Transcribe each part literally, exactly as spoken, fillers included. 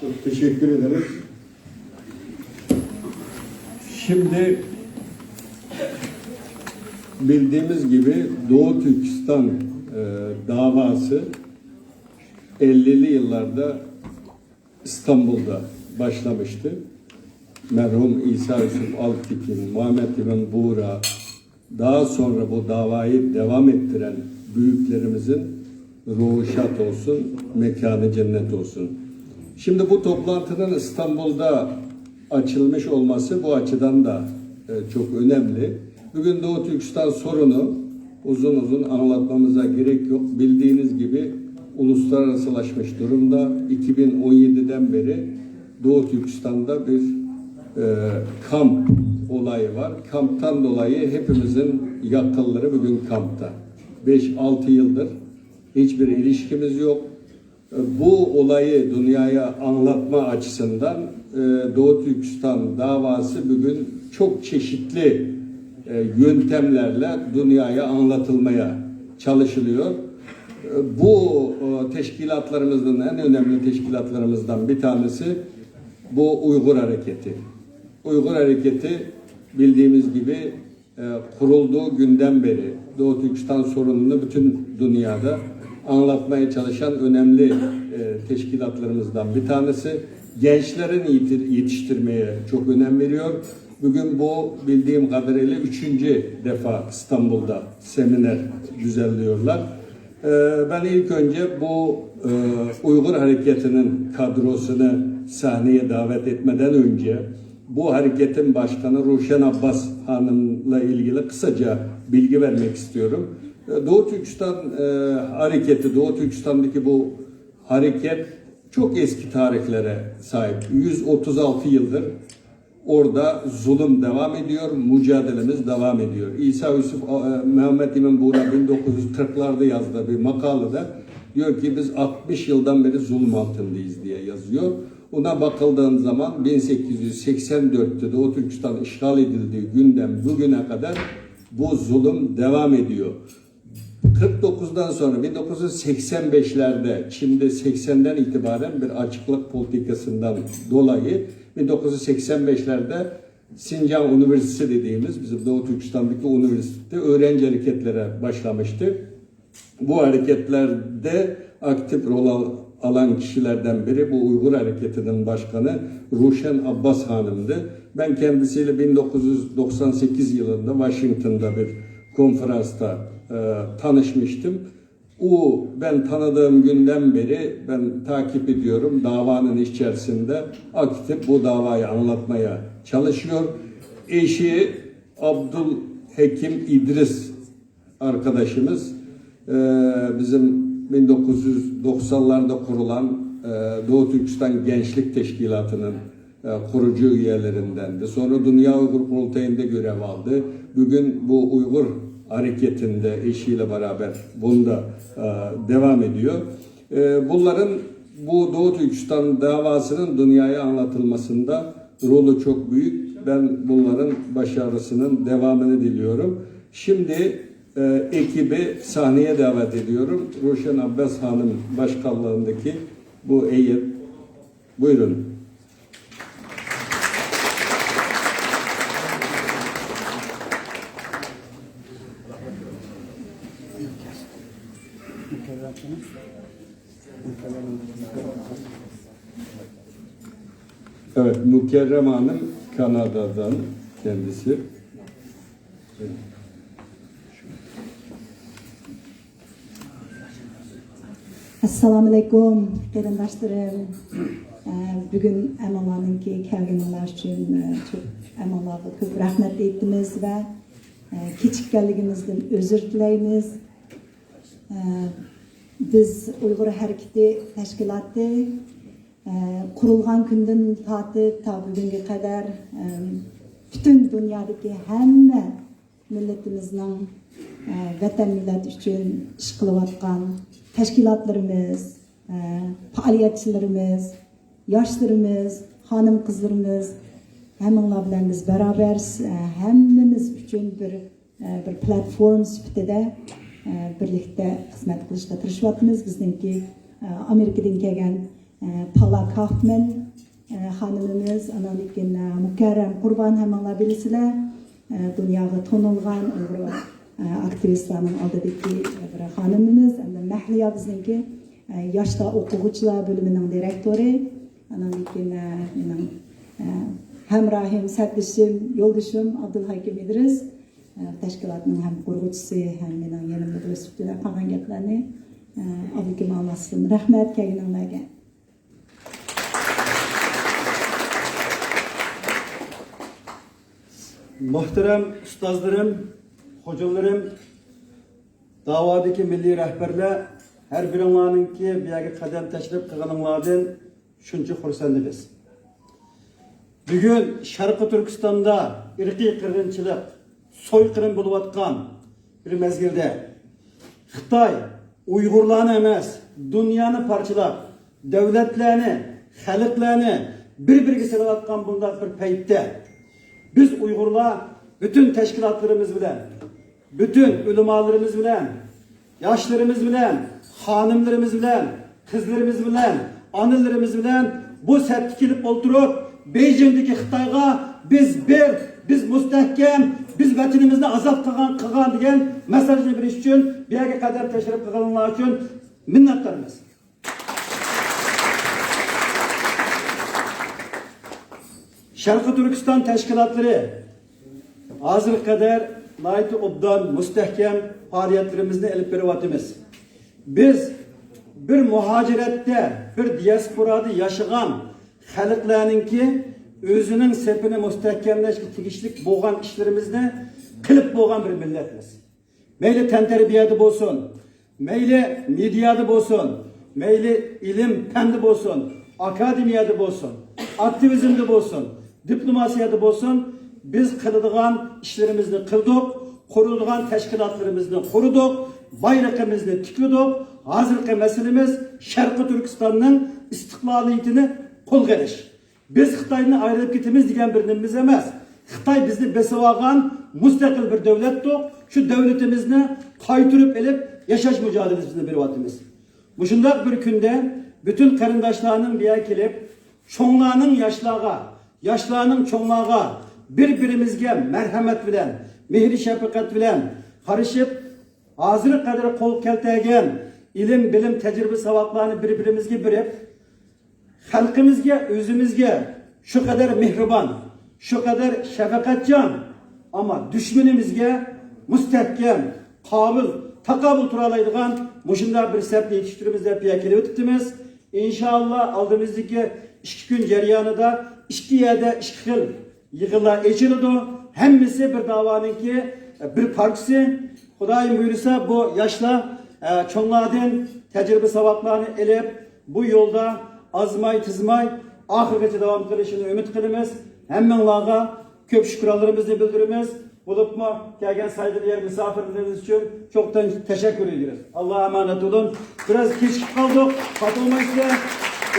Çok teşekkür ederiz. Şimdi bildiğimiz gibi Doğu Türkistan e, davası ellili yıllarda İstanbul'da başlamıştı. Merhum İsa Yusuf Alptekin, Muhammed İbn Buğra, daha sonra bu davayı devam ettiren büyüklerimizin ruhu şad olsun, mekanı cennet olsun. Şimdi bu toplantının İstanbul'da açılmış olması bu açıdan da e, çok önemli. Bugün Doğu Türkistan sorunu uzun uzun anlatmamıza gerek yok. Bildiğiniz gibi uluslararasılaşmış durumda. iki bin on yediden beri Doğu Türkistan'da bir e, kamp olayı var. Kamptan dolayı hepimizin yakınları bugün kampta. Beş altı yıldır hiçbir ilişkimiz yok. E, bu olayı dünyaya anlatma açısından e, Doğu Türkistan davası bugün çok çeşitli e, yöntemlerle dünyaya anlatılmaya çalışılıyor. E, bu e, teşkilatlarımızın en önemli teşkilatlarımızdan bir tanesi bu Uygur Hareketi. Uygur Hareketi bildiğimiz gibi e, kurulduğu günden beri Doğu Türkistan sorununu bütün dünyada anlatmaya çalışan önemli e, teşkilatlarımızdan bir tanesi. Gençlerin yeti- yetiştirmeye çok önem veriyor. Bugün bu bildiğim kadarıyla üçüncü defa İstanbul'da seminer düzenliyorlar. E, ben ilk önce bu e, Uygur Hareketi'nin kadrosunu sahneye davet etmeden önce bu hareketin başkanı Ruşen Abbas Hanım'la ilgili kısaca bilgi vermek istiyorum. E, Doğu Türkistan e, hareketi, Doğu Türkistan'daki bu hareket çok eski tarihlere sahip. yüz otuz altı yıldır orada zulüm devam ediyor, mücadelemiz devam ediyor. İsa Yusuf, e, Mehmet İmin Buğra bin dokuz yüz kırklarda yazdığı bir makalede diyor ki biz altmış yıldan beri zulüm altındayız diye yazıyor. Ona bakıldığın zaman bin sekiz yüz seksen dörtte Doğu Türkistan işgal edildiği günden bugüne kadar bu zulüm devam ediyor. kırk dokuzdan sonra bin dokuz yüz seksen beşlerde, şimdi seksenden itibaren bir açıklık politikasından dolayı bin dokuz yüz seksen beşlerde Sincan Üniversitesi dediğimiz bizim Doğu Türkistan'daki üniversitede öğrenci hareketlere başlamıştı. Bu hareketlerde aktif rol al- alan kişilerden biri bu Uygur Hareketi'nin başkanı Ruşen Abbas Hanım'dı. Ben kendisiyle bin dokuz yüz doksan sekiz yılında Washington'da bir konferansta e, tanışmıştım. O ben tanıdığım günden beri ben takip ediyorum. Davanın içerisinde aktif bu davayı anlatmaya çalışıyor. Eşi Abdülhekim İdris arkadaşımız e, bizim bin dokuz yüz doksanlarda kurulan e, Doğu Türkistan Gençlik Teşkilatı'nın e, kurucu üyelerindendi. Sonra Dünya Uygur Kurultayı'nda görev aldı. Bugün bu Uygur hareketinde eşiyle beraber bunu da e, devam ediyor. E, bunların bu Doğu Türkistan davasının dünyaya anlatılmasında rolü çok büyük. Ben bunların başarısının devamını diliyorum. Şimdi e, ekibi sahneye davet ediyorum. Ruşen Abbas Hanım başkanlığındaki bu heyet. Buyurun. Evet, Mükerrem Hanım Kanada'dan kendisi. ئەسسالامۇئەلەيكۇم، قېرىنداشلىرىم. ئە، بۈگۈن ھەممىڭلارنىڭكى كەلگىنىڭلار ئۈچۈن، ئە، چوق-، ھەممىڭلارغا كۆپ رەھمەت ئېيتىمىز ۋە، ئە، كېچىككەنلىكىمىزدىن ئۆزۈر تىلەيمىز. ئە، بىز ئۇيغۇر ھەرىكىتى تەشكىلاتى، ئە، قۇرۇلغان كۈندىن تارتىپ تا بۈگۈنگە قەدەر، ئە، پۈتۈن دۇنيادىكى ھەممە مىللىتىمىزنىڭ، ئە، ۋەتەن مىللەت ئۈچۈن ئىش قىلىۋاتقان تەشكىلاتلىرىمىز، ئە، پائالىيەتچىلىرىمىز، ياشلىرىمىز، خانىم-قىزلىرىمىز، ھەممىڭلار بىلەن بىز بارابەر، ئە، ھەممىمىز ئۈچۈن بىر، ئە، بىر پلاتفورما سۈپىتىدە، ئە، بىرلىكتە خىزمەت قىلىشقا تىرىشىۋاتىمىز. بىزنىڭكى، ئە، ئامېرىكىدىن كەلگەن، ئە، پالا كافمەن، ئە، خانىمىمىز، ئاندىن كېيىن، ئە، مۇكەررەم قۇربان، ھەممىڭلار بىلىسىلەر، ئە، دۇنياغا تونۇلغان ئۇيغۇر، ئە، ئاكتىۋىستلارنىڭ ئالدىدىكى بىر خانىمىمىز، ئەمدى مەھلىيا بىزنىڭكى، ئە، ياشلار ئوقۇغۇچىلار بۆلۈمىنىڭ دىرېكتورى، ئاندىن كېيىن، ئە، مېنىڭ، ئە، ھەمراھىم، سەپدىشىم، يولدىشىم ئابدۇلھاكىم ئىدرىس، ئە، تەشكىلاتنىڭ ھەم قۇرغۇچىسى، ھەم مېنىڭ يېنىمدا بولۇش سۈپىتىدە قالغان گەپلەرنى، ئە، ئابلىكىم ئاڭلاتسۇن. رەھمەت كەلگىنىڭلارغا. مۆھتەرەم ئۇستازلىرىم، خوجىلىرىم، داۋادىكى مىللىي رەھبەرلەر، ھەر بىرىڭلارنىڭكى بۇ يەرگە قەدەم تەشرىپ قىلغىنىڭلاردىن شۇنچە خۇرسەندمىز. بۈگۈن شەرقىي تۈركىستاندا ئىرقىي قىرغىنچىلىق، سويقىرىم بولۇۋاتقان بىر مەزگىلدە، خىتاي ئۇيغۇرلارنى ئەمەس، دۇنيانى پارچىلاپ، دۆلەتلەرنى، خەلقلەرنى بىر-بىرىگە سېلىۋاتقان بۇنداق بىر پەيتتە، بىز ئۇيغۇرلار پۈتۈن تەشكىلاتلىرىمىز بىلەن، پۈتۈن ئۆلىمالىرىمىز بىلەن، ياشلىرىمىز بىلەن، خانىملىرىمىز بىلەن، قىزلىرىمىز بىلەن، ئانىلىرىمىز بىلەن بۇ سەپكە كېلىپ ئولتۇرۇپ، بېيجىڭدىكى خىتايغا «بىز بىر، بىز مۇستەھكەم، بىز ۋەتىنىمىزنى ئازاد قىلغان» قىلغان دېگەن مېسساژنى بېرىش ئۈچۈن، بۇ يەرگە قەدەم تەشرىپ قىلغىنىڭلار ئۈچۈن مىننەتدارمىز. شەرقىي تۈركىستان تەشكىلاتلىرى ھازىرغا قەدەر ناھايىتى ئوبدان، مۇستەھكەم پائالىيەتلىرىمىزنى ئېلىپ بېرىۋاتىمىز. بىز بىر مۇھاجىرەتتە، بىر دىياسپورادا ياشىغان خەلقلەرنىڭكى ئۆزىنىڭ سېپىنى مۇستەھكەملەشكە تېگىشلىك بولغان ئىشلىرىمىزنى قىلىپ بولغان بىر مىللەتمىز. مەيلى تەنتەربىيەدە بولسۇن، مەيلى مېدىيادا بولسۇن، مەيلى ئىلىم پەندە بولسۇن، ئاكادېمىيەدە بولسۇن، ئاكتىۋىزمدا بولسۇن، دىپلوماتىيەدە بولسۇن، بىز قىلىدىغان ئىشلىرىمىزنى قىلدۇق، قۇرىدىغان تەشكىلاتلىرىمىزنى قۇردۇق، بايرىقىمىزنى تىكلىدۇق. ھازىرقى مەسىلىمىز شەرقىي تۈركىستاننىڭ ئىستىقلالىيىتىنى قولغا ئېلىش. بىز خىتايدىن ئايرىلىپ كېتىمىز دېگەن بىر نېمىمىز ئەمەس. خىتاي بىزنى بېسىۋالغان مۇستەقىل بىر دۆلەتتۇق. شۇ دۆلىتىمىزنى قايتۇرۇپ ئېلىپ ياشاش مۇجادىلىسىنى بېرىۋاتىمىز. مۇشۇنداق بىر كۈندە پۈتۈن قېرىنداشلارنىڭ بۇ يەرگە كېلىپ، چوڭلارنىڭ ياشلارغا، ياشلارنىڭ چوڭلارغا بىر-بىرىمىزگە مەرھەمەت بىلەن، مېھرى شەپقەت بىلەن قارىشىپ، ھازىرغا قەدەر قول كەلتۈرگەن ئىلىم، بىلىم، تەجرىبە، ساۋاقلارنى بىر-بىرىمىزگە بېرىپ، خەلقىمىزگە، ئۆزىمىزگە شۇ قەدەر مېھرىبان، شۇ قەدەر شەپقەتچان، ئەمما دۈشمىنىمىزگە مۇستەھكەم، قابىل، تاقابىل تۇرالايدىغان مۇشۇنداق بىر سەپنى يېتىشتۈرىمىز دەپ بۇ يەرگە كېلىۋېتىپتىمىز. ئىنشائاللا، ئالدىمىزدىكى ئىككى كۈن جەريانىدا ئىككى يەردە ئىككى خىل يىغىنلار ئېچىلىدۇ. ھەممىسى بىر داۋانىڭكى بىر پارچىسى. خۇدايىم بۇيرۇسا، بۇ ياشلار، ئە، چوڭلاردىن تەجرىبە ساۋاقلارنى ئېلىپ، بۇ يولدا ئازماي، تىزماي، ئاخىرغىچە داۋام قىلىشىنى ئۈمىد قىلىمىز. ھەممىڭلارغا كۆپ شۈكرانلىرىمىزنى بىلدۈرىمىز. بولۇپمۇ كەلگەن سايغۇلۇق مېھمانلىرىمىز ئۈچۈن چوقۇم تەشەككۈر ئېيتىمىز. ئاللاھقا ئامانەت بولۇڭ. بىراز كېچىكىپ قالدۇق، خاپا بولماڭلار.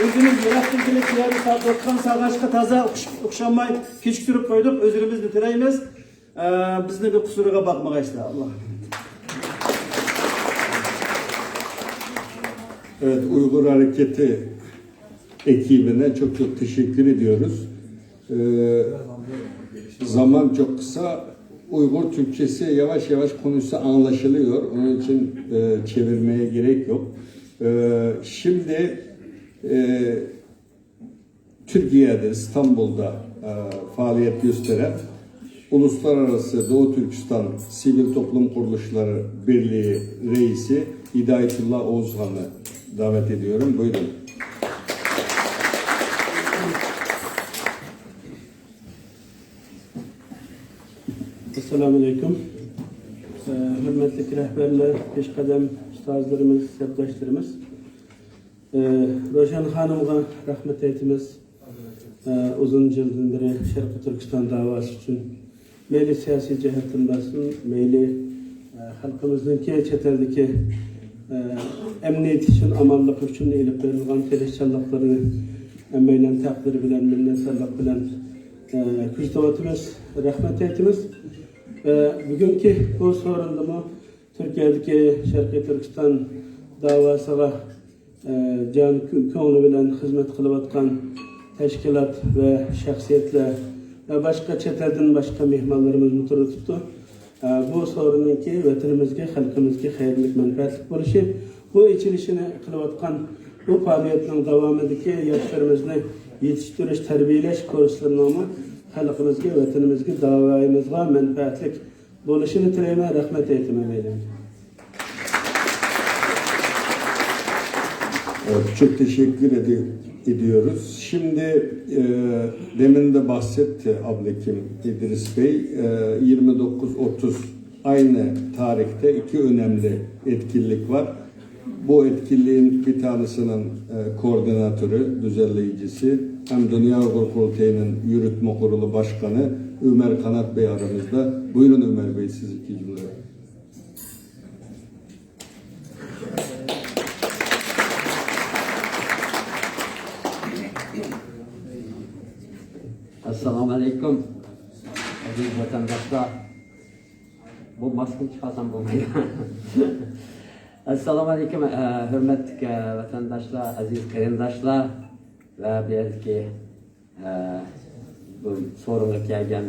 ئۆزىمىز يىراقتىن كېلىپ، بۇ يەردە ساغ-، دوستخان ساغاچقا تازا ئوخش-، ئوخشالماي كېچىكتۈرۈپ قويدۇق. ئۆزرىمىزنى تىلەيمىز. ئە، بىزنى بىر قۇسۇرغا باقمىغايسىلەر. ئاللا. Evet, Uygur Hareketi ekibine çok çok teşekkür ediyoruz. Ee, zaman çok kısa. Uygur Türkçesi yavaş yavaş konuşsa anlaşılıyor. Onun için, e, çevirmeye gerek yok. Ee, şimdi, e, Türkiye'de, İstanbul'da فائالىيەت كۆستەرەپ، ئۇلۇسلارئاراسى دوۋا تۈركىستان سىۋىل توپلۇم قۇرۇلۇشلىرى بىرلىكى رەئىسى ھىدايەتۇللا ئوغۇزخاننى داۋەت ئېدىيورۇم. بۇيرۇڭ. ئەسسالامۇئەلەيكۇم. ھۆرمەتلىك رەھبەرلەر، پېشقەدەم ئۇستازلىرىمىز، سەپداشلىرىمىز. روشەن خانىمغا رەھمەت ئېيتىمىز. ئۇزۇن يىلدىن بېرى شەرقىي تۈركىستان داۋاسى ئۈچۈن مەيلى سىياسىي جەھەتتىن بولسۇن، مەيلى خەلقىمىزنىڭكى چەت ئەلدىكى ئەمنىيىتى ئۈچۈن، ئامانلىقى ئۈچۈن ئېلىپ بېرىلغان تىرىشچانلىقلىرىنى ھەممەيلەن تەقدىر بىلەن، مىننەتدارلىق بىلەن كۆزىتىۋاتىمىز، رەھمەت ئېيتىمىز. ۋە بۈگۈنكى بۇ سورۇندىمۇ تۈركىيەدىكى شەرقىي تۈركىستان داۋاسىغا جان كۆڭلى بىلەن خىزمەت قىلىۋاتقان تەشكىلات ۋە شەخسىيەتلەر ۋە باشقا چەت ئەلدىن باشقا مېھمانلىرىمىزمۇ تۇرۇۋېتىپتۇ. بۇ سورۇننىڭكى ۋەتىنىمىزگە، خەلقىمىزگە خەيرلىك، مەنپەئەتلىك بولۇشى، بۇ ئېچىلىشىنى قىلىۋاتقان بۇ پائالىيەتنىڭ داۋامىدىكى ياشلىرىمىزنى يېتىشتۈرۈش، تەربىيەلەش كۇرسلىرىنىڭمۇ خەلقىمىزگە، ۋەتىنىمىزگە، داۋايىمىزغا مەنپەئەتلىك بولۇشىنى تىلەيمەن، رەھمەت ئېيتىمەن مەيلىمگە. Evet, çok teşekkür edi- ediyoruz. Şimdi e, demin de bahsetti Abdülhakim İdris Bey. E, yirmi dokuz otuz aynı tarihte iki önemli etkinlik var. Bu etkinliğin bir tanesinin e, koordinatörü, düzenleyicisi hem Dünya Uygur Kurultayı'nın yürütme kurulu başkanı Ömer Kanat Bey aramızda. Buyurun Ömer Bey, siz iki cümle. ئەسسالامۇ ئەلەيكۇم، ئەزىز ۋەتەنداشلار. بۇ ماسكىنى چىقارسام بولمايدۇ. ئەسسالامۇ ئەلەيكۇم، ھۆرمەتلىك ۋەتەنداشلار، ئەزىز قېرىنداشلار ۋە بۇ يەردىكى بۇ سورۇنغا كەلگەن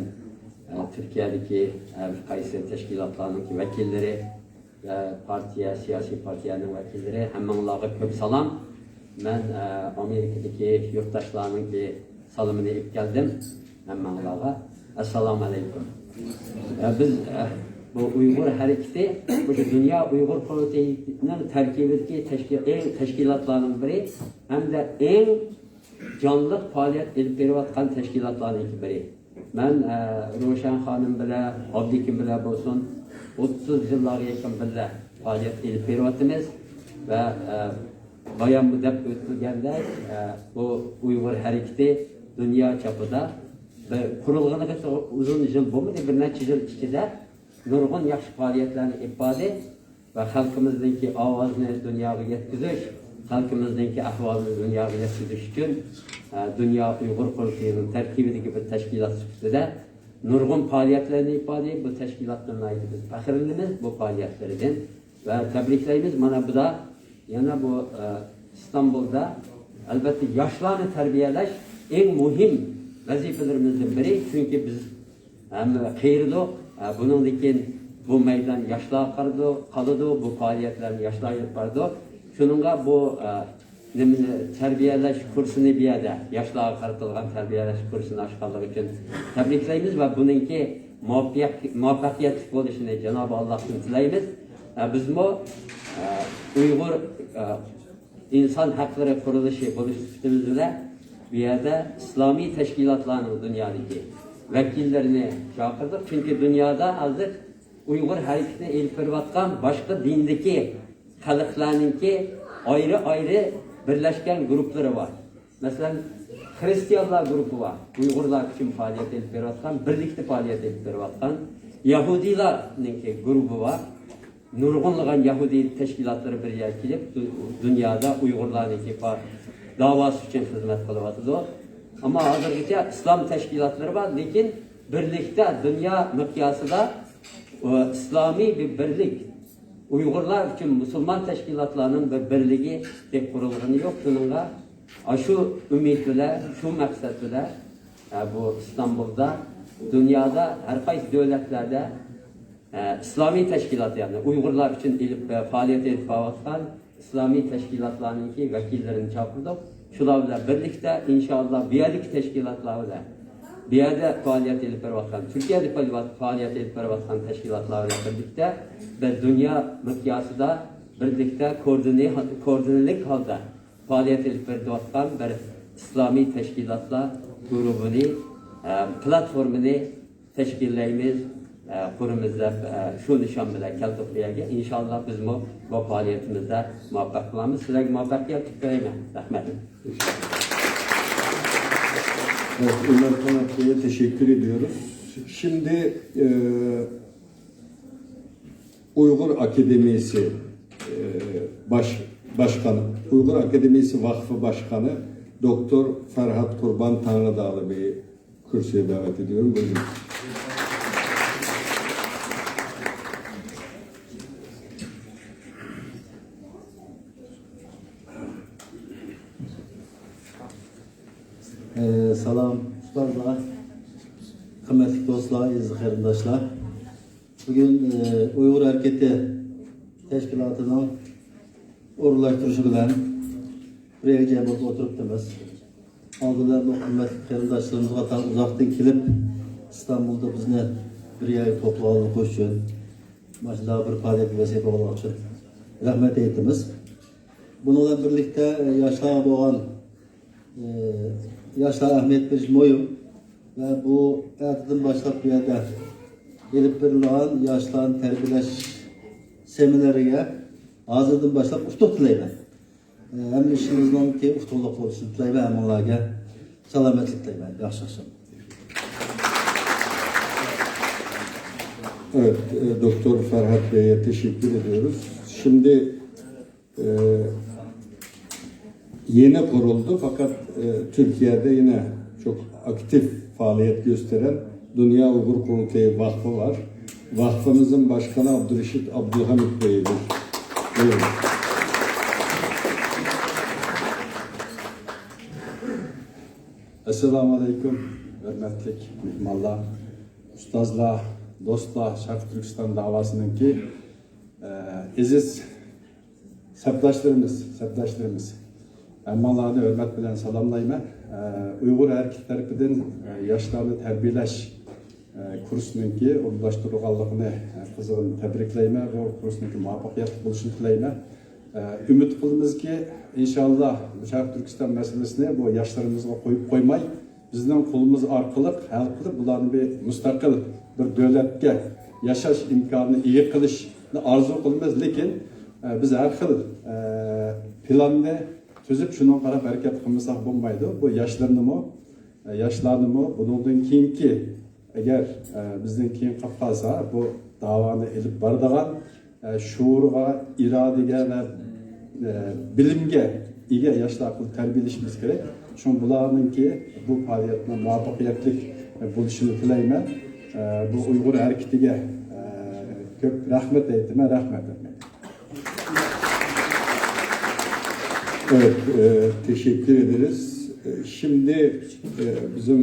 تۈركىيەدىكى ھەر قايسى تەشكىلاتلارنىڭكى ۋەكىللىرى ۋە پارتىيە، سىياسىي پارتىيەنىڭ ۋەكىللىرى، ھەممىڭلارغا كۆپ سالام. مەن ئامېرىكىدىكى يۇرتداشلارنىڭكى سالىمىنى ئېلىپ كەلدىم ھەممىڭلارغا. ئەسسالامۇ ئەلەيكۇم. بىز بۇ ئۇيغۇر ھەرىكىتى مۇشۇ دۇنيا ئۇيغۇر قۇرۇلتىيىنىڭ تەركىبىدىكى تەشكىل-، تەشكىلاتلارنىڭ بىرى ھەمدە ئەڭ جانلىق پائالىيەت ئېلىپ بېرىۋاتقان تەشكىلاتلارنىڭكى بىرى. مەن، ئە، روشەن خانىم بىلەن، ئابلىكىم بىلەن بولسۇن، ئوتتۇز يىللارغا يېقىن بىللە پائالىيەت ئېلىپ بېرىۋاتىمىز ۋە، ئە، بايانمۇ دەپ ئۆتۈلگەندەك، ئە، بۇ ئۇيغۇر ھەرىكىتى دۇنيا چاپىدا بىر قۇرۇلغىنىغا ئۇزۇن يىل بولمىدى، بىر نەچچە يىل ئىچىدە نۇرغۇن ياخشى پائالىيەتلەرنى ئېلىپ باردى. ۋە خەلقىمىزنىڭكى ئاۋازىنى دۇنياغا يەتكۈزۈش، خەلقىمىزنىڭكى ئەھۋالىنى دۇنياغا يەتكۈزۈش ئۈچۈن، ئە، دۇنيا ئۇيغۇر قۇرۇلتىيىنىڭ تەركىبىدىكى بىر تەشكىلات سۈپىتىدە نۇرغۇن پائالىيەتلەرنى ئېلىپ باردى. بۇ تەشكىلاتتىن ناھايىتى بىز پەخىرلىنىمىز بۇ پائالىيەتلىرىدىن ۋە تەبرىكلەيمىز. مانا بۇدا يەنە بۇ، ئە، ئىستانبۇلدا، ئەلۋەتتە، ياشلارنى تەربىيەلەش ئەڭ مۇھىم ۋەزىپىلىرىمىزدىن بىرى، چۈنكى بىز ھەم قېرىدۇق. ئە، بۇنىڭدىن كېيىن بۇ مەيدان ياشلارغا قالىدۇ، قالىدۇ، بۇ پائالىيەتلەرنى ياشلار ئېلىپ بارىدۇ. شۇنىڭغا بۇ، ئە، نېمىنى، تەربىيەلەش كۇرسىنى بۇ يەردە ياشلارغا قارىتىلغان تەربىيەلەش كۇرسىنى ئاچقانلىقى ئۈچۈن تەبرىكلەيمىز ۋە بۇنىڭكى مۇۋەپپەق-، مۇۋەپپەقىيەتلىك بولۇشىنى جانابى ئاللاھتىن تىلەيمىز. ئە، بىزمۇ، ئە، ئۇيغۇر، ئە، ئىنسان ھەقلىرى قۇرۇلۇشى بولۇش سۈپىتىمىز بىلەن بۇ يەردە ئىسلامىي تەشكىلاتلارنىڭ دۇنيادىكى ۋەكىللىرىنى چاقىردۇق. چۈنكى دۇنيادا ھازىر ئۇيغۇر ھەرىكىتىنى ئېلىپ بېرىۋاتقان باشقا دىندىكى خەلقلەرنىڭكى ئايرى-ئايرى بىرلەشكەن گۇرۇپپىلىرى بار. مەسىلەن، خرىستىيانلار گۇرۇپپى بار. ئۇيغۇرلار ئۈچۈن پائالىيەت ئېلىپ بېرىۋاتقان، بىرلىكتە پائالىيەت ئېلىپ بېرىۋاتقان. يەھۇدىيلارنىڭكى گۇرۇپپى بار. نۇرغۇنلىغان يەھۇدىي تەشكىلاتلىرى بىر يەرگە كېلىپ، دۇ-، دۇنيادا ئۇيغۇرلارنىڭكى پا-، داۋاسى ئۈچۈن خىزمەت قىلىۋاتىدۇ. ئەمما ھازىرغىچە ئىسلام تەشكىلاتلىرى بار، لېكىن بىرلىكتە دۇنيا مىقياسىدا، ئۇ، ئىسلامىي بىر بىرلىك، ئۇيغۇرلار ئۈچۈن مۇسۇلمان تەشكىلاتلارنىڭ بىر بىرلىكى دەپ قۇرۇلغىنى يوق. شۇنىڭغا ئاشۇ ئۈمىد بىلەن، شۇ مەقسەت بىلەن، ئە، بۇ ئىستانبۇلدا، دۇنيادا ھەر قايسى دۆلەتلەردە ئە، ئىسلامىي تەشكىلات، يەنى ئۇيغۇرلار ئۈچۈن ئېلىپ، ئە، پائالىيەت ئېلىپ بارىۋاتقان ئىسلامىي تەشكىلاتلارنىڭكى ۋەكىللىرىنى چاقىردۇق. شۇلار بىلەن بىرلىكتە، ئىنشائاللا، بۇ يەردىكى تەشكىلاتلار بىلەن بۇ يەردە پائالىيەت ئېلىپ بېرىۋاتقان، تۈركىيەدە پائالىيەت، پائالىيەت ئېلىپ بېرىۋاتقان تەشكىلاتلار بىلەن بىرلىكتە بىر دۇنيا مىقياسىدا بىرلىكتە كوردىنى-، كوردىنىلىك ھالدا پائالىيەت ئېلىپ بېرىۋاتقان بىر ئىسلامىي تەشكىلاتلار گۇرۇپپىنى، ئە، پلاتفورمىنى تەشكىللەيمىز، ئە، قۇرىمىز دەپ، ئە، شۇ نىشان بىلەن كەلدۇق بۇ يەرگە. ئىنشاللا بىزمۇ بۇ پائالىيىتىمىزدە مۇۋەپپەق بولىمىز. سىلەرگە مۇۋەپپەقىيەت تىلەيمەن. رەھمەت. Evet, Ömer Kanat Bey'e teşekkür ediyoruz. Şimdi e, Uygur Akademisi e, baş, Başkanı, Uygur Akademisi Vakfı Başkanı Doktor Ferhat Kurban Tanrıdağlı Bey'i kürsüye davet ediyorum. Buyurun. ئە، سالام، ئۇستازلار، قىممەتلىك دوستلار، ئەزىز قېرىنداشلار. بۈگۈن، ئە، ئۇيغۇر ھەرىكىتى تەشكىلاتىنىڭ ئورۇنلاشتۇرۇشى بىلەن بىر يەرگە جەم بولۇپ ئولتۇرۇپتىمىز. ئالدى بىلەن بۇ قىممەتلىك قېرىنداشلىرىمىزغا تاڭ ئۇزاقتىن كېلىپ، ئىستانبۇلدا بىزنى بىر يەرگە توپلىغانلىقى ئۈچۈن، مانا شۇنداق بىر پائالىيەتكە ۋەسىلە بولغانلىقى ئۈچۈن رەھمەت ئېيتىمىز. بۇنىڭ بىلەن بىرلىكتە، ئە، ياشلارغا بولغان، ئە، ياشلارغا ئەھمىيەت بېرىش مۇھىم ۋە بۇ ئەتىدىن باشلاپ بۇ يەردە ئېلىپ بېرىلىدىغان ياشلارنى تەربىيەلەش سېمىنارىغا ھازىردىن باشلاپ ئۇتۇق تىلەيمەن. ھەممە ئىشىڭىزنىڭكى ئۇتۇقلۇق بولۇشىنى تىلەيمەن، ھەممىڭلارغا سالامەتلىك تىلەيمەن. ياخشى ئاخشام. Evet, e, Doktor Ferhat Bey'e teşekkür ediyoruz. Şimdi e, yeni kuruldu fakat e, Türkiye'de yine çok aktif faaliyet gösteren Dünya Uygur Kurultayı Vakfı var. Vakfımızın başkanı Abdurreşit Abdülhamit Bey'dir. Buyurun. ئەسسالامۇ ئەلەيكۇم، ھۆرمەتلىك مېھمانلار، ئۇستازلار، دوستلار، شەرقىي تۈركىستان داۋاسىنىڭكى، ئە، ئەزىز سەپداشلىرىمىز، سەپداشلىرىمىز، ھەممىڭلارنى ھۆرمەت بىلەن سالاملايمەن. ئە، ئۇيغۇر ھەرىكىتى تەرىپىدىن، ئە، ياشلارنى تەربىيەلەش، ئە، كۇرسىنىڭكى ئورۇنلاشتۇرۇلغانلىقىنى، ئە، قىزغىن تەبرىكلەيمەن. بۇ كۇرسنىڭكى مۇۋەپپەقىيەتلىك بولۇشىنى تىلەيمەن. ئە، ئۈمىد قىلىمىزكى، ئىنشاللا، شەرقىي تۈركىستان مەسىلىسىنى بۇ ياشلىرىمىزغا قويۇپ قويماي، بىزنىڭ قولىمىز ئارقىلىق ھەل قىلىپ، بۇلارنى بىر مۇستەقىل بىر دۆلەتكە ياشاش ئىمكانىنى ئىگە قىلىشنى ئارزۇ قىلىمىز. لېكىن، ئە، بىز ھەر خىل، ئە، پىلاننى تۈزۈپ، شۇنىڭغا قاراپ ھەرىكەت قىلمىساق بولمايدۇ. بۇ ياشلىرىنىمۇ، ئە، ياشلارنىمۇ بۇنىڭدىن كېيىنكى، ئەگەر، ئە، بىزدىن كېيىن قاپ قالسا، بۇ داۋانى ئېلىپ بارىدىغان، ئە، شۇئۇرغا، ئىرادىگە ۋە، ئە، بىلىمگە ئىگە ياشلار قىلىپ تەربىيەلىشىمىز كېرەك. شۇڭا بۇلارنىڭكى بۇ پائالىيەتنىڭ مۇۋەپپەقىيەتلىك، ئە، بولۇشىنى تىلەيمەن. ئە، بۇ ئۇيغۇر ھەرىكىتىگە، ئە، كۆپ رەھمەت ئېيتىمەن، رەھمەت. Evet, e, teşekkür ederiz. E, şimdi e, bizim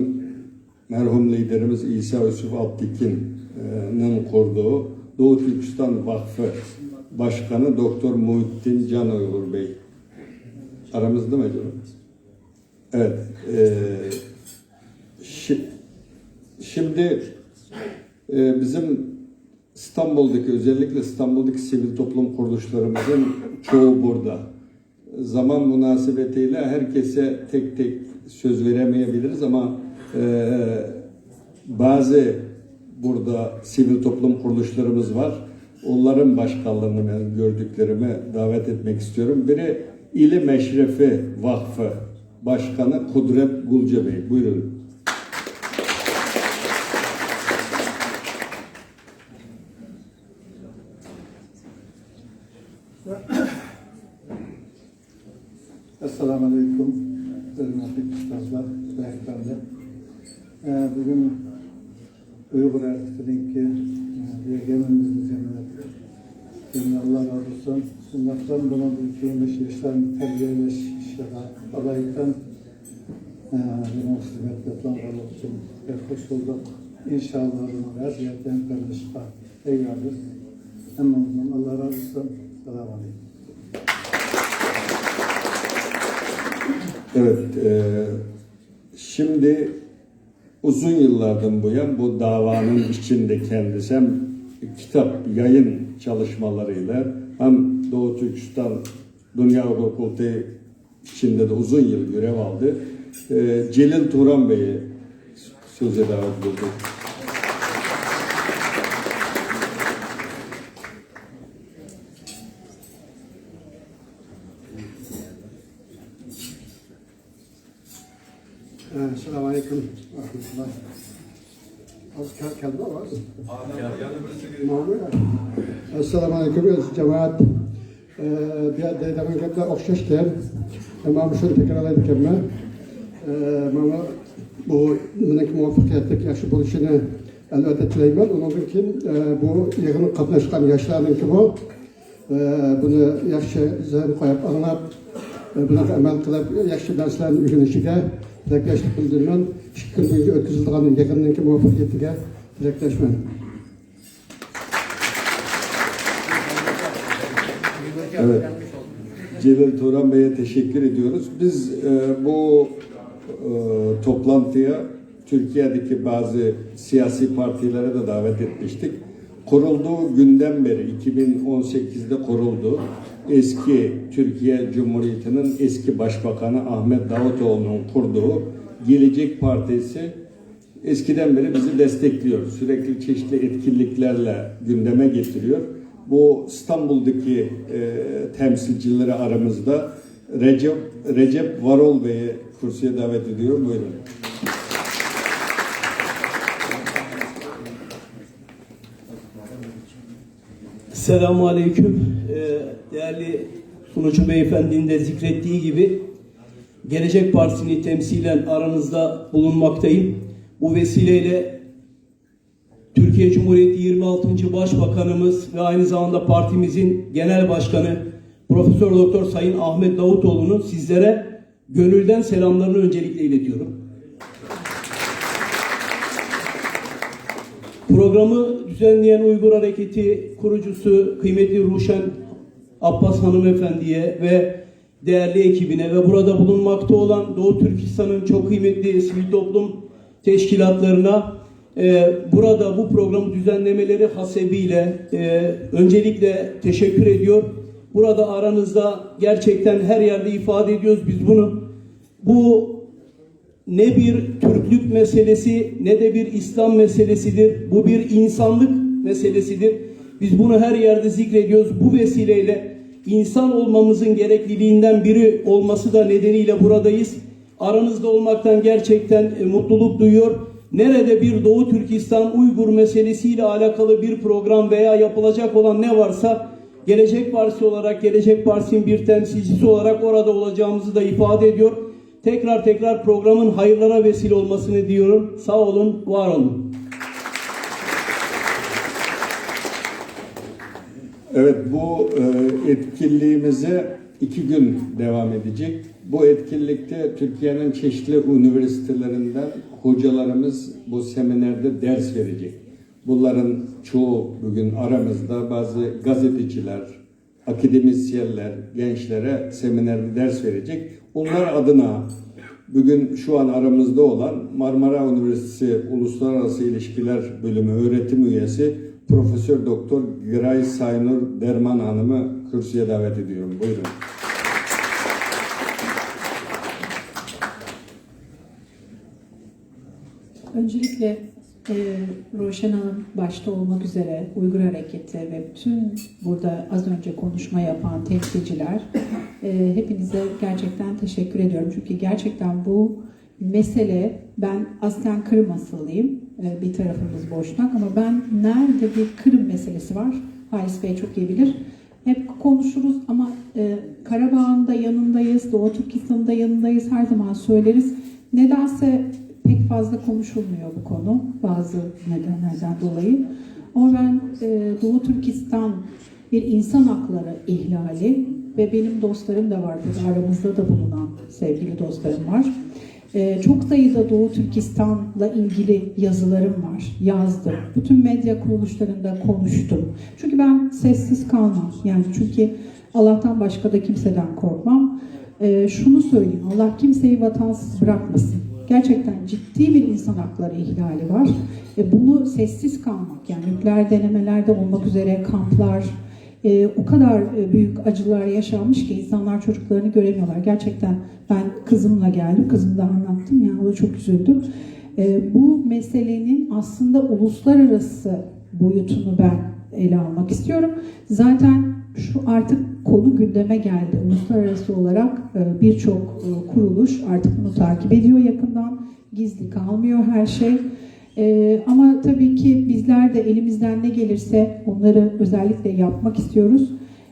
merhum liderimiz İsa Yusuf Alptekin'in kurduğu Doğu Türkistan Vakfı Başkanı Doktor Muhittin Can Uygur Bey aramızda mı acaba? Evet. E, şi- şimdi e, bizim İstanbul'daki, özellikle İstanbul'daki sivil toplum kuruluşlarımızın çoğu burada. Zaman münasebetiyle herkese tek tek söz veremeyebiliriz ama e, bazı burada sivil toplum kuruluşlarımız var. Onların başkanlarını ben gördüklerimi davet etmek istiyorum. Biri İlim Eşrefi Vakfı Başkanı Kudret Gulce Bey. Buyurun. ئەسسالامۇ ئەلەيكۇم، ھۆرمەتلىك ئۇستازلار، رەھبەرلەر. ئە، بۈگۈن ئۇيغۇر ھەرىكىتىنىڭكى، ئە، بىر يەرگە ھەممىمىزنى جەملەپ، يەنە ئاللا رازى بولسۇن. شۇنداقلا بۇنىڭدىن كېيىن مۇشۇ ياشلارنى تەربىيەلەش ئىشىغا ئالايىتەن، ئە، بۇنىڭ خىزمەتكە ئاتلانغانلىقى ئۈچۈن بەك خوش بولدۇق. ئىنشاللا بۇنىڭغا ھەر يەردە ھەمكارلىشىشقا تەييارمىز. ھەممىڭىزدىن ئاللا رازى بولسۇن. سالام ئەلەيكۇم. Evet, e, şimdi Uzun yıllardan bu yan bu davanın içinde kendisi hem kitap, yayın çalışmalarıyla hem Doğu Türkistan Dünya Uygur Kurultayı içinde de uzun yıl görev aldı. Ee, Celil Turan Bey'i söze davet ediyorum. Esselamu Aleyküm ve Rahmetullah. Az kal-, kaldı mı az? Mağmur ya. Esselamu Aleyküm, aziz cemaat. Ee, bir yerde degen gepler okşaşken, ama bu şunu tekrarlaydıkken ben. Ee, ama bu, bunun muvaffakiyetlik, yaxşı buluşunu elbette tileymen. Onun için, e, bu yığının katnaşkan yaşlarınınki bu. ئە، بۇنى ياخشى زېھىن قويۇپ ئاڭلاپ، ئە، بۇنىڭغا ئەمەل قىلىپ، ياخشى نەرسىلەرنى ئۆگىنىشىگە تىلەكداشلىق بىلدۈرىمەن. ئىككى كۈن بويىچە ئۆتكۈزۈلىدىغان يىغىننىڭكى مۇۋەپپەقىيىتىگە تىلەكداشمەن. Evet. Celil Turan Bey'e teşekkür ediyoruz. Biz e, bu e, toplantıya Türkiye'deki bazı siyasi partilere de davet etmiştik. Kurulduğu günden beri, iki bin on sekizde kuruldu. Eski Türkiye Cumhuriyeti'nin eski başbakanı Ahmet Davutoğlu'nun kurduğu Gelecek Partisi eskiden beri bizi destekliyor. Sürekli çeşitli etkinliklerle gündeme getiriyor. Bu İstanbul'daki e, temsilcileri aramızda Recep, Recep Varol Bey'i kürsüye davet ediyorum. Buyurun. Selamun Aleyküm. Ee, Değerli sunucu beyefendinin de zikrettiği gibi Gelecek Partisi'ni temsilen aranızda bulunmaktayım. Bu vesileyle Türkiye Cumhuriyeti yirmi altıncı Başbakanımız ve aynı zamanda partimizin Genel Başkanı Profesör Doktor Sayın Ahmet Davutoğlu'nun sizlere gönülden selamlarını öncelikle iletiyorum. Programı düzenleyen Uygur Hareketi kurucusu kıymetli Ruşen Abbas hanımefendiye ve değerli ekibine ve burada bulunmakta olan Doğu Türkistan'ın çok kıymetli sivil toplum teşkilatlarına e, burada bu programı düzenlemeleri hasebiyle e, öncelikle teşekkür ediyor. Burada aranızda gerçekten her yerde ifade ediyoruz biz bunu. Bu ne bir Türklük meselesi ne de bir İslam meselesidir. Bu bir insanlık meselesidir. Biz bunu her yerde zikrediyoruz. Bu vesileyle insan olmamızın gerekliliğinden biri olması da nedeniyle buradayız. Aranızda olmaktan gerçekten e, mutluluk duyuyor. Nerede bir Doğu Türkistan Uygur meselesiyle alakalı bir program veya yapılacak olan ne varsa Gelecek Partisi olarak, Gelecek Partisi'nin bir temsilcisi olarak orada olacağımızı da ifade ediyor. Tekrar tekrar programın hayırlara vesile olmasını diyorum. Sağ olun, var olun. Evet, bu e, etkinliğimize iki gün devam edecek. Bu etkinlikte Türkiye'nin çeşitli üniversitelerinden hocalarımız bu seminerde ders verecek. Bunların çoğu bugün aramızda, bazı gazeteciler, akademisyenler gençlere seminerde ders verecek. Onlar adına bugün şu an aramızda olan Marmara Üniversitesi Uluslararası İlişkiler Bölümü öğretim üyesi Profesör Doktor Giray Saynur Derman Hanım'ı kürsüye davet ediyorum. Buyurun. Öncelikle e, Roşen Hanım başta olmak üzere Uygur Hareketi ve bütün burada az önce konuşma yapan temsilciler e, hepinize gerçekten teşekkür ediyorum. Çünkü gerçekten bu mesele, ben aslen Kırım asıllıyım, e, bir tarafımız Boşnak ama ben nerede bir Kırım meselesi var, Halis Bey çok iyi bilir. Hep konuşuruz ama e, Karabağ'ın da yanındayız, Doğu Türkistan'ın da yanındayız, her zaman söyleriz. Nedense pek fazla konuşulmuyor bu konu bazı nedenlerden dolayı. Ama ben e, Doğu Türkistan bir insan hakları ihlali ve benim dostlarım da var burada, aramızda da bulunan sevgili dostlarım var. Ee, çok sayıda Doğu Türkistan'la ilgili yazılarım var. Yazdım. Bütün medya kuruluşlarında konuştum. Çünkü ben sessiz kalmam. Yani çünkü Allah'tan başka da kimseden korkmam. Ee, şunu söyleyeyim. Allah kimseyi vatansız bırakmasın. Gerçekten ciddi bir insan hakları ihlali var. E, bunu sessiz kalmak, yani nükleer denemelerde olmak üzere kamplar, e, o kadar e, büyük acılar yaşanmış ki insanlar çocuklarını göremiyorlar. Gerçekten ben kızımla geldim, kızımı da anlattım, yani o da çok üzüldü. E, bu meselenin aslında uluslararası boyutunu ben ele almak istiyorum. Zaten şu artık konu gündeme geldi. Uluslararası olarak e, birçok e, kuruluş artık bunu takip ediyor yakından. Gizli kalmıyor her şey. E, ama tabii ki bizler de elimizden ne gelirse onları özellikle yapmak istiyoruz.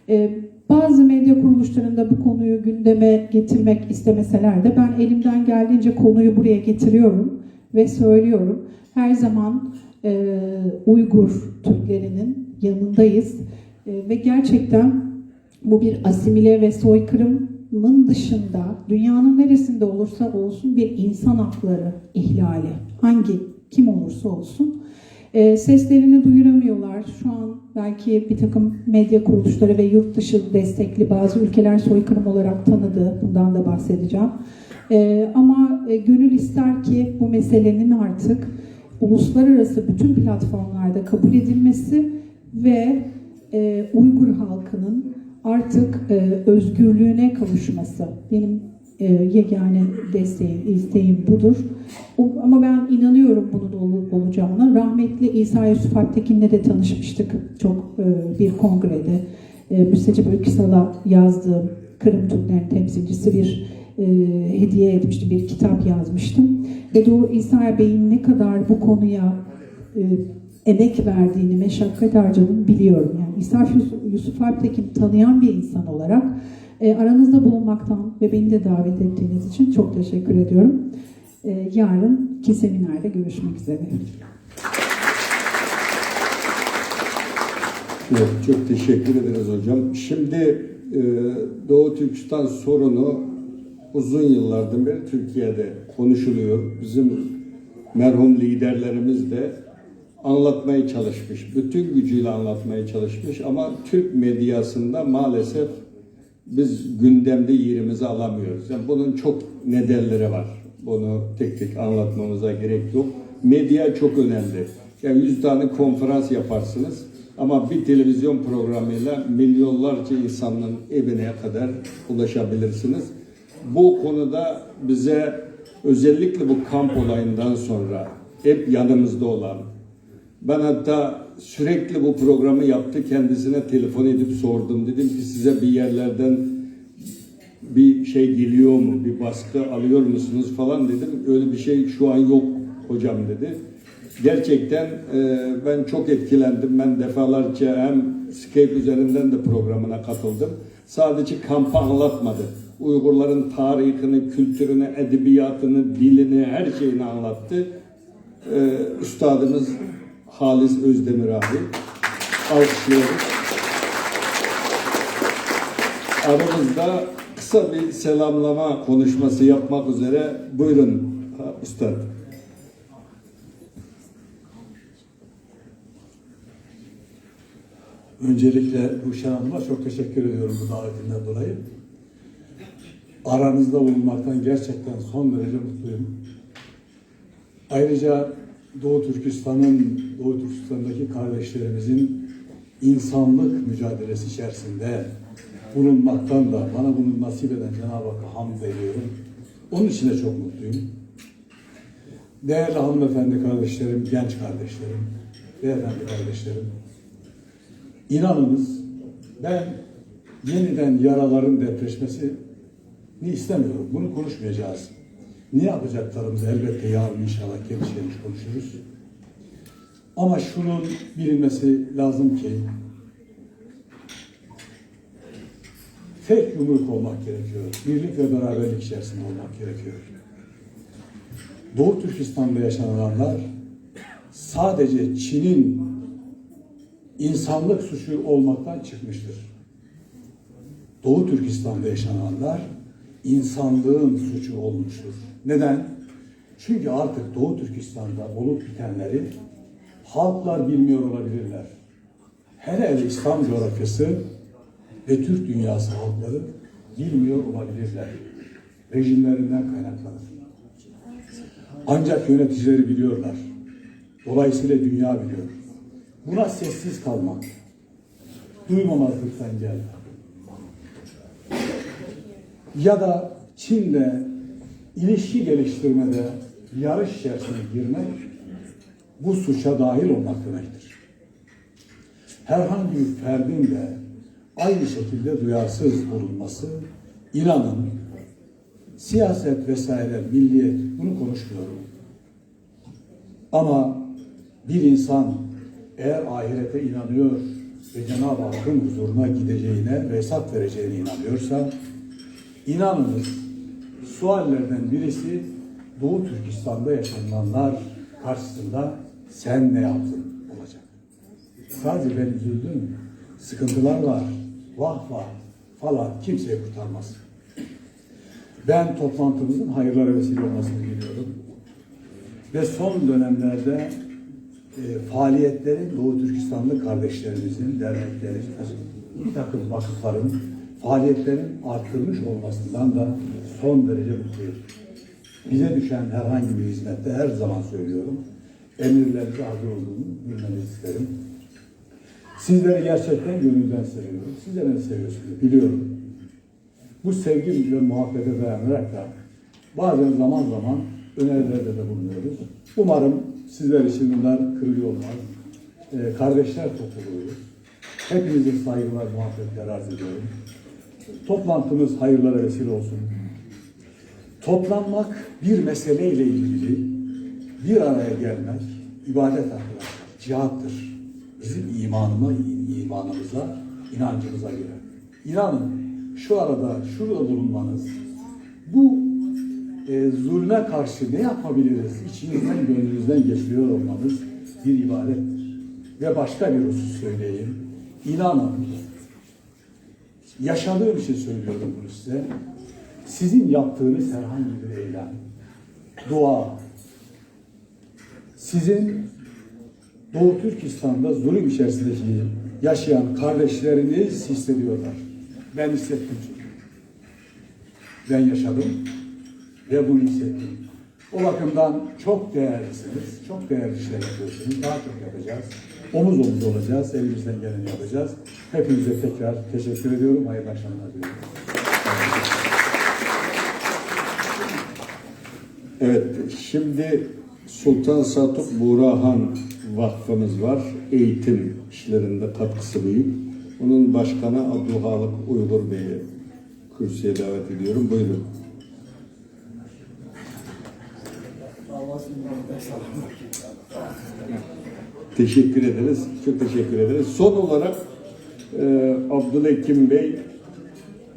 E, bazı medya kuruluşlarında bu konuyu gündeme getirmek istemeseler de ben elimden geldiğince konuyu buraya getiriyorum ve söylüyorum. Her zaman e, Uygur Türklerinin yanındayız. E, ve gerçekten bu bir asimile ve soykırımın dışında dünyanın neresinde olursa olsun bir insan hakları ihlali. Hangi, kim olursa olsun. E, seslerini duyuramıyorlar. Şu an belki bir takım medya kuruluşları ve yurt dışı destekli bazı ülkeler soykırım olarak tanıdı. Bundan da bahsedeceğim. E, ama e, gönül ister ki bu meselenin artık uluslararası bütün platformlarda kabul edilmesi ve e, Uygur halkının artık e, özgürlüğüne kavuşması benim e, yegane desteğim, isteğim budur. O, ama ben inanıyorum bunun ol- olacağına. Rahmetli İsa Yusuf Alptekin'le de tanışmıştık çok e, bir kongrede. E, Müstecip Öksal'a yazdığım Kırım Türklerin temsilcisi bir e, hediye etmişti, bir kitap yazmıştım. Ve de o İsa Bey'in ne kadar bu konuya e, emek verdiğini, meşakkat harcadığını biliyorum. Yani İsa Yus- Yusuf Alptekin tanıyan bir insan olarak e, aranızda bulunmaktan ve beni de davet ettiğiniz için çok teşekkür ediyorum. E, yarınki seminerde görüşmek üzere. Evet, çok teşekkür ederiz hocam. Şimdi e, Doğu Türkistan sorunu uzun yıllardan beri Türkiye'de konuşuluyor. Bizim merhum liderlerimiz de anlatmaya çalışmış, bütün gücüyle anlatmaya çalışmış ama Türk medyasında maalesef biz gündemde yerimizi alamıyoruz. Yani bunun çok nedenleri var. Bunu tek tek anlatmamıza gerek yok. Medya çok önemli. Yani yüz tane konferans yaparsınız ama bir televizyon programıyla milyonlarca insanın evine kadar ulaşabilirsiniz. Bu konuda bize özellikle bu kamp olayından sonra hep yanımızda olan, ben hatta sürekli bu programı yaptı, kendisine telefon edip sordum. Dedim ki size bir yerlerden bir şey geliyor mu, bir baskı alıyor musunuz falan dedim. Öyle bir şey şu an yok hocam dedi. Gerçekten e, ben çok etkilendim. Ben defalarca hem Skype üzerinden de programına katıldım. Sadece kampı anlatmadı. Uygurların tarihini, kültürünü, edebiyatını, dilini, her şeyini anlattı. Ee, Üstadımız Halis Özdemir abi. Alkışlıyoruz. Aramızda kısa bir selamlama konuşması yapmak üzere. Buyurun Üstad. Öncelikle Ruşen Hanım'a çok teşekkür ediyorum bu davetinden dolayı. Aranızda bulunmaktan gerçekten son derece mutluyum. Ayrıca Doğu Türkistan'ın, Doğu Türkistan'daki kardeşlerimizin insanlık mücadelesi içerisinde bulunmaktan da bana bunu nasip eden Cenab-ı Hakk'a hamd ediyorum. Onun için de çok mutluyum. Değerli hanımefendi kardeşlerim, genç kardeşlerim, beyefendi kardeşlerim, inanınız ben yeniden yaraların depreşmesini istemiyorum. Bunu konuşmayacağız. Ne yapacaklarımızı elbette yarın inşallah geniş geniş konuşuruz. Ama şunun bilinmesi lazım ki tek yumruk olmak gerekiyor. Birlik ve beraberlik içerisinde olmak gerekiyor. Doğu Türkistan'da yaşananlar sadece Çin'in insanlık suçu olmaktan çıkmıştır. Doğu Türkistan'da yaşananlar insanlığın suçu olmuştur. Neden? Çünkü artık Doğu Türkistan'da olup bitenleri halklar bilmiyor olabilirler. Hele hele İslam coğrafyası ve Türk dünyası halkları bilmiyor olabilirler. Rejimlerinden kaynaklanır. Ancak yöneticileri biliyorlar. Dolayısıyla dünya biliyor. Buna sessiz kalmak, duymamazlıktan geldi. Ya da Çin'le ilişki geliştirmede yarış içerisine girmek bu suça dahil olmak demektir. Herhangi bir ferdin de aynı şekilde duyarsız bulunması, inanın, siyaset vesaire, milliyet, bunu konuşmuyorum. Ama bir insan eğer ahirete inanıyor ve Cenab-ı Hakk'ın huzuruna gideceğine ve hesap vereceğine inanıyorsa, inanınız, suallerden birisi Doğu Türkistan'da yaşananlar karşısında sen ne yaptın olacak. Sadece ben üzüldüm. Sıkıntılar var. Vah vah falan kimseyi kurtarmaz. Ben toplantımızın hayırlara vesile olmasını biliyorum. Ve son dönemlerde e, faaliyetlerin Doğu Türkistanlı kardeşlerimizin, derneklerin, bir takım vakıfların faaliyetlerin arttırmış olmasından da son derece mutluyum. Bize düşen herhangi bir hizmette her zaman söylüyorum, emirlerinize hazır olduğunu bilmenizi isterim. Sizleri gerçekten gönülden seviyorum. Siz de beni seviyorsunuz, biliyorum. Bu sevgi ve muhabbete dayanarak da bazen zaman zaman önerilerde de bulunuyoruz. Umarım sizler için bunlar kırıcı olmaz. Ee, kardeşler topluluğuyuz. Hepinize saygılar, muhabbetler arz ediyorum. Toplantımız hayırlara vesile olsun. Toplanmak, bir meseleyle ilgili bir araya gelmek ibadet arkadaşlar, cihattır. Bizim imanıma, imanımıza, inancımıza göre. İnanın, şu arada, şurada bulunmanız, bu e, zulme karşı ne yapabiliriz, içinizden, gönlünüzden geçiriyor olmanız bir ibadettir. Ve başka bir husus söyleyeyim. İnanın, yaşadığım için söylüyorum bunu size. Sizin yaptığınız herhangi bir eylem, dua, sizin Doğu Türkistan'da zulüm içerisindeki yaşayan kardeşleriniz hissediyorlar. Ben hissettim çünkü. Ben yaşadım ve bunu hissettim. O bakımdan çok değerlisiniz, çok değerli işler yapıyorsunuz. Daha çok yapacağız. Omuz omuz olacağız, elimizden geleni yapacağız. Hepinize tekrar teşekkür ediyorum. Hayırlı akşamlar diliyorum. Evet, şimdi Sultan Satuk Burahan Vakfımız var. Eğitim işlerinde katkısı büyük. Onun başkanı Abdülhalik Uygur Bey'i kürsüye davet ediyorum. Buyurun. Teşekkür ederiz. Çok teşekkür ederiz. Son olarak e, Abdülhekim Bey,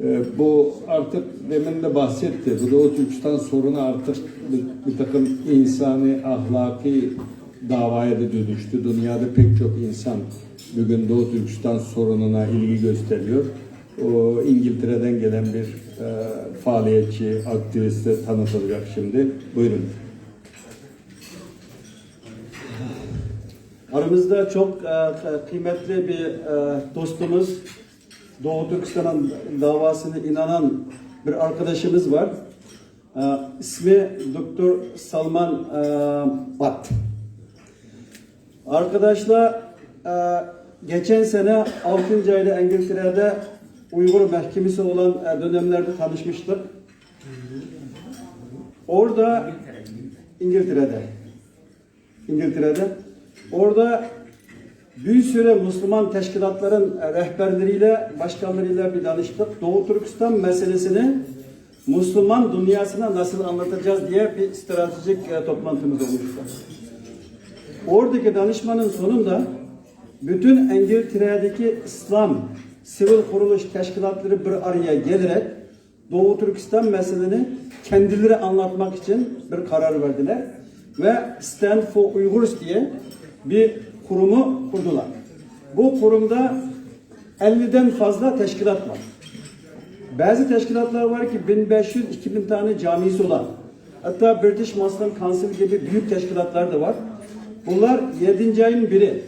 e, bu artık demin de bahsetti. Bu Doğu Türkistan sorunu artık bir, bir takım insani, ahlaki davaya da dönüştü. Dünyada pek çok insan bugün Doğu Türkistan sorununa ilgi gösteriyor. O İngiltere'den gelen bir e, faaliyetçi, aktivist de tanıtılacak şimdi. Buyurun. Aramızda çok e, kıymetli bir e, dostumuz, Doğu Türkistan davasına inanan bir arkadaşımız var. E, ismi Doktor Salman e, Bat. Arkadaşlar, e, geçen sene altıncı ayda İngiltere'de Uygur mahkemesi olan e, dönemlerde tanışmıştık. Orada İngiltere'de İngiltere'de orada bir sürü Müslüman teşkilatların e, rehberleriyle, başkanlarıyla bir danıştık. Doğu Türkistan meselesini Müslüman dünyasına nasıl anlatacağız diye bir stratejik e, toplantımız olmuştu. Oradaki danışmanın sonunda bütün İngiltere'deki İslam sivil kuruluş teşkilatları bir araya gelerek Doğu Türkistan meselesini kendileri anlatmak için bir karar verdiler ve Stand for Uyghurs diye bir kurumu kurdular. Bu kurumda elliden fazla teşkilat var. Bazı teşkilatlar var ki bin beş yüz, iki bin tane camisi olan, hatta British Muslim Council gibi büyük teşkilatlar da var. Bunlar yedinci ayın biri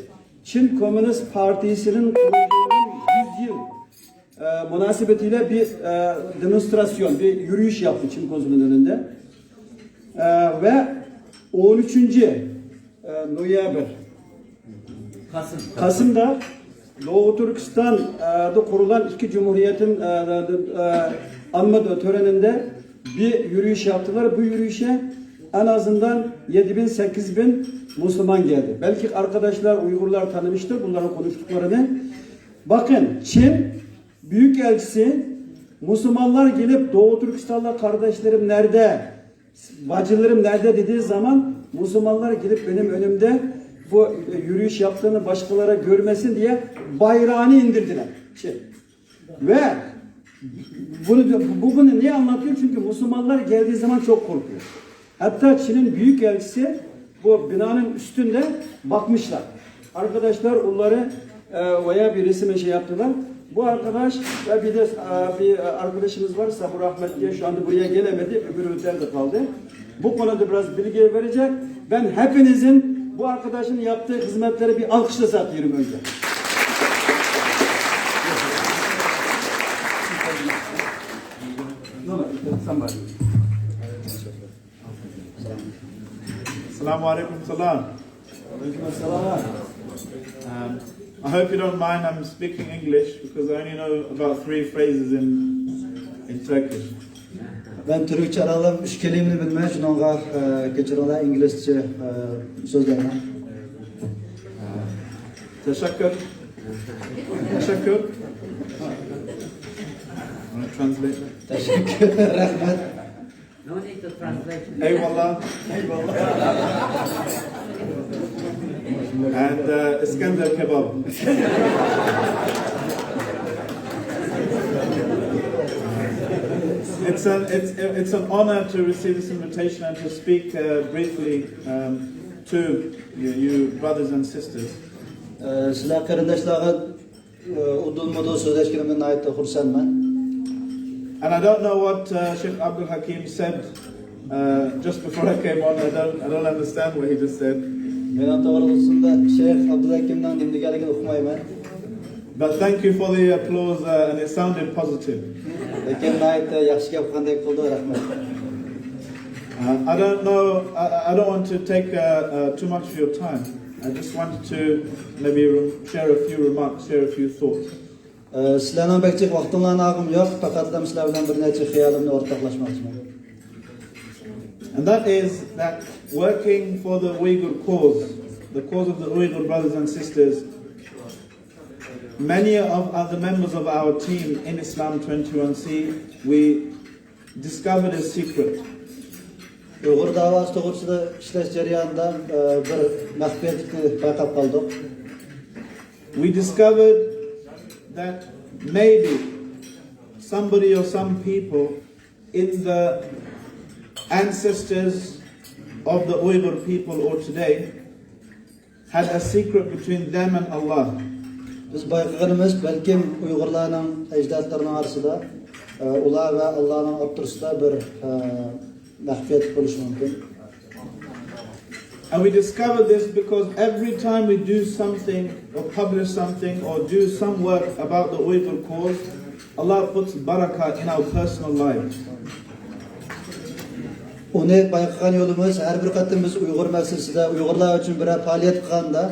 Çin Komünist Partisi'nin kuruluşunun yüz yıl e, münasebetiyle bir e, demonstrasyon, bir yürüyüş yaptı Çin Konsolosunun önünde. E, ve ئون ئۈچىنچى، ئە، نويابىر، قاسىم. قاسىمدا دوغۇ تۈركىستاندا قۇرۇلغان ئىككى جۇمھۇرىيەتتىن، ئە، ئە، ئامما تۆرىنىڭدە بىر يۈرۈش ياپتىلار. بۇ يۈرۈشكە ئەن ئازىندان يەتتە بىن، سەككىز بىن مۇسۇلمان كەلدى. بەلكى ئارقىداشلار ئۇيغۇرلار تانىمىشتۇر بۇلارنىڭ قونۇشلۇقلىرىنى. باقىن، چىن بۈيۈك ئەلچىسى، مۇسۇلمانلار كېلىپ، دوغۇ تۈركىستانلىق قارداشلىرىم نەدە، باجىلىرىم نەدە دېدىيى زامان، مۇسۇلمانلار كېلىپ مېنىڭ ئۆيۈمدە بۇ يۈرۈش ياپتىنى باشقىلارغا كۆرمەسسۇن دېيە بايراقنى ئىندىردىلەر. چىن. ۋە بۇنى، بۇ بۇنى نېگە ئاڭلاتتىم؟ چۈنكى مۇسۇلمانلار كەلدىيى زامان چوق قورقۇيدۇ. ھەتتا چىنىن بۈيۈك ئەلچىسى بۇ بىنانىڭ ئۈستىندە باقمىشلار. ئارقىداشلار ئۇلارنى، ئە، ۋايا بىر رەسىم شەي ياپتىلار. بۇ ئارقىداش ۋە بىر دە، ئە، بىر، ئە، ئارقىداشىمىز بار، سابۇر ئەخمەت دېگەن، شۇ ئاندا بۇرۇيا كەلەلمىدى، ئۆمرى ئۆتەردە قالدى. بۇ كونىدا بىراز بىلگە بېرىجەك. بەن ھەپىنىزدىن بۇ ئارقىداشنىڭ ياپتىغان خىزمەتلىرى بىر ئالقىشلىساق يېرىم ئۆيگە. Assalamu alaikum salam. Um, I hope you don't mind, I'm speaking English because I only know about three phrases in, in Turkish. مەن تۈركچە ئارانلا ئۈچ كەلىمىنى بىلىمەن، شۇنىڭغا، ئە، كەچۈرۈڭلار، ئىنگلىزچە، ئە، سۆزلەيمەن. تەشەككۈر. تەشەككۈر. Wanna translate that? تەشەككۈر، رەھمەت. No need to translate. Eyvallah. Eyvallah. And, uh, Iskender kebab. It's an, it's, it's an honor to receive this invitation and to speak, uh, briefly, um, to you, you brothers and sisters. ئە، سىلەر قېرىنداشلارغا ئۇدۇلمۇدۇل سۆزلەشكىنىمدىن ناھايىتى خۇرسەنمەن. And I don't know what, uh, Sheikh Abdul Hakim said, uh, just before I came on. I don't, I don't understand what he just said. مېنىڭ توغرىسىدا شەيخ ئابدۇلھەكىمنىڭ نېمە دېگەنلىكىنى ئۇقمايمەن. But thank you for the applause, uh, and it sounded positive. لېكىن ناھايىتى ياخشى گەپ قىلغاندەك قىلدى، رەھمەت. Uh, I don't know, I, I don't want to take, uh, uh, too much of your time. I just wanted to maybe re-, share a few remarks, share a few thoughts. ئە، سىلەرنىڭ بەك جىق ۋاقتىڭلارنى ئالغۇم يوق، پەقەتلا سىلەر بىلەن بىر نەچچە خىيالىمنى ئورتاقلاشماقچىمەن. And that is that working for the Uyghur cause, the cause of the Uyghur brothers and sisters, many of other members of our team in Islam twenty-one C, we discovered a secret. ئۇيغۇر دەۋاسى توغرىسىدا ئىشلەش جەريانىدا، ئە، بىر مەخپىيەتلىكنى بايقاپ قالدۇق. We discovered that maybe somebody or some people in the ancestors of the Uyghur people or today had a secret between them and Allah. بىز بايقىغىنىمىز، بەلكىم ئۇيغۇرلارنىڭ ئەجدادلىرىنىڭ ئارىسىدا، ئە، ئۇلار ۋە ئاللانىڭ ئوتتۇرىسىدا بىر، ئە، مەخپىيەتلىك بولۇشى مۇمكىن. And we discovered this because every time we do something or publish something or do some work about the Uyghur cause, Allah puts barakah in our personal lives. ئۇنى بايقىغان يولىمىز، ھەر بىر قېتىم بىز ئۇيغۇر مەسىلىسىدە، ئۇيغۇرلار ئۈچۈن بىرەر پائالىيەت قىلغاندا،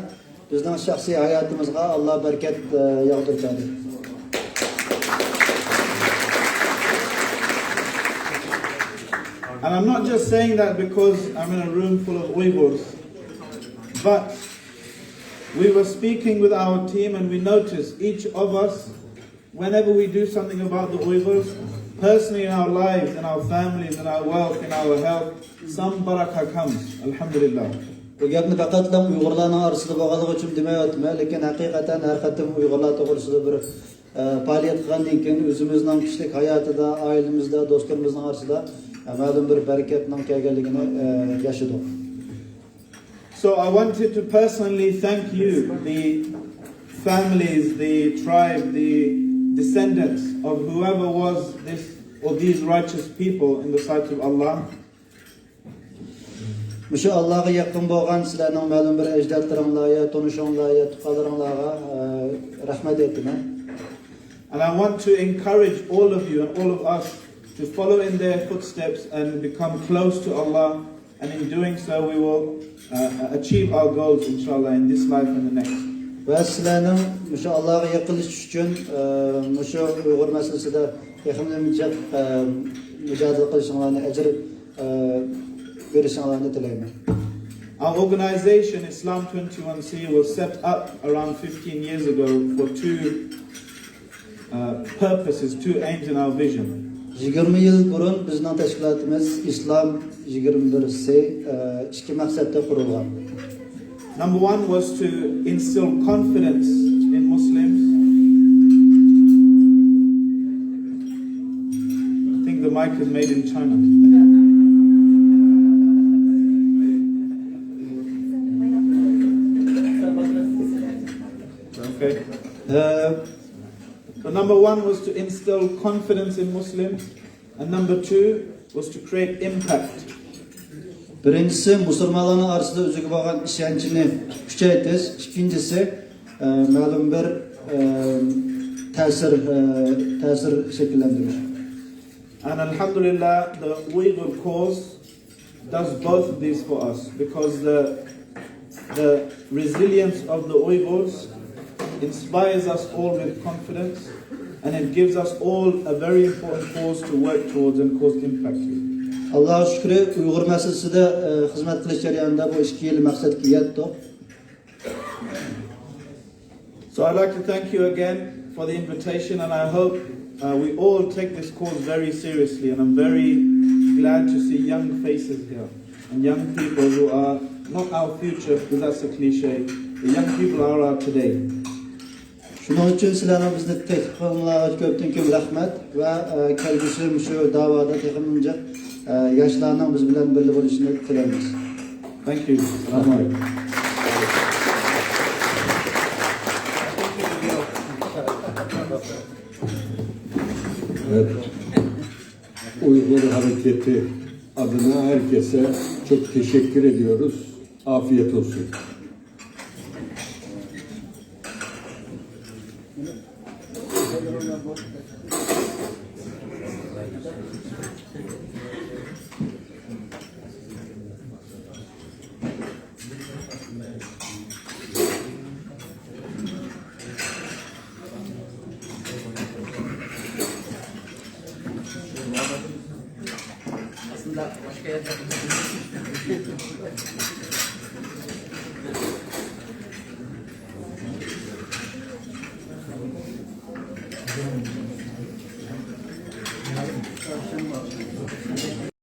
بىزنىڭ شەخسىي ھاياتىمىزغا ئاللا بەرىكەت، ئە، ياغدۇرۇپ بەردى. And I'm not just saying that because I'm in a room full of Uyghurs, but we were speaking with our team and we noticed each of us, whenever we do something about the Uyghurs, personally in our lives, in our families, in our wealth, in our health, some barakah comes. Alhamdulillah. بۇ گەپنى پەقەتلا ئۇيغۇرلارنىڭ ئارىسىدا بولغانلىقى ئۈچۈن دېمەيۋاتىمەن، لېكىن ھەقىقەتەن ھەر قېتىم ئۇيغۇرلار توغرىسىدا بىر، ئە، پائالىيەت قىلغاندىن كېيىن ئۆزىمىزنىڭ كىشىلىك ھاياتىدا، ئائىلىمىزدە، دوستلىرىمىزنىڭ ئارىسىدا، ئە، مەلۇم بىر بەرىكەتنىڭ كەلگەنلىكىنى، ئە، ياشىدۇق. So I wanted to personally thank you, the families, the tribe, the descendants of whoever was this or these righteous people in the sight of Allah. مۇشۇ ئاللاغا يېقىن بولغان سىلەرنىڭ مەلۇم بىر ئەجدادلىرىڭلار يا تونۇشۇڭلار يا تۇغقانلىرىڭلارغا، ئە، رەھمەت ئېيتىمەن. And I want to encourage all of you and all of us to follow in their footsteps and become close to Allah And in doing so, we will uh, achieve our goals, inshallah, in this life and the next. ۋە سىلەرنىڭ مۇشۇ ئاللاغا يېقىنلىشىش ئۈچۈن، ئە، مۇشۇ ئۇيغۇر مەسىلىسىدە تېخىمۇ جىق، ئە، مۇجادىلە قىلىشىڭلارنى، ئەجىر، ئە، بېرىشىڭلارنى تىلەيمەن. Our organization, Islam twenty-one C, was set up around fifteen years ago for two uh, purposes, two aims in our vision. يىگىرمە يىل بۇرۇن بىزنىڭ تەشكىلاتىمىز ئىسلام يىگىرمە بىر سى، ئە، ئىككى مەقسەتتە قۇرۇلغان. Number one was to instill confidence in Muslims. I think the mic is made in China. Okay. ئە، So number one was to instill confidence in Muslims, and number two was to create impact. بىرىنچىسى، مۇسۇلمانلارنىڭ ئارىسىدا ئۆزىگە بولغان ئىشەنچىنى كۈچەيتىش، ئىككىنچىسى، ئە، مەلۇم بىر، ئە، تەسىر، ئە، تەسىر شەكىللەندۈرۈش. And alhamdulillah, the Uyghur cause does both of these for us, because the, the resilience of the Uyghurs inspires us all with confidence, and it gives us all a very important cause to work towards and cause impact with. ئاللاغا شۈكرى، ئۇيغۇر مەسىلىسىدە، ئە، خىزمەت قىلىش جەريانىدا بۇ ئىككى يىل مەقسەتكە يەتتۇق. So I'd like to thank you again for the invitation, and I hope uh, we all take this cause very seriously. And I'm very glad to see young faces here and young people who are not our future, because that's a cliche. The young people are our today. شۇنىڭ ئۈچۈن سىلەرنىڭ بىزنى تەكلىپ قىلغىنىڭلارغا كۆپتىن كۆپ رەھمەت ۋە، ئە، كەلگۈسى مۇشۇ داۋادا تېخىمۇ جىق، ئە، ياشلارنىڭ بىز بىلەن بىللە بولۇشىنى تىلەيمىز. Thank you. Assalamu alaikum. Evet. Uygur Hareketi adına herkese çok teşekkür ediyoruz. Afiyet olsun.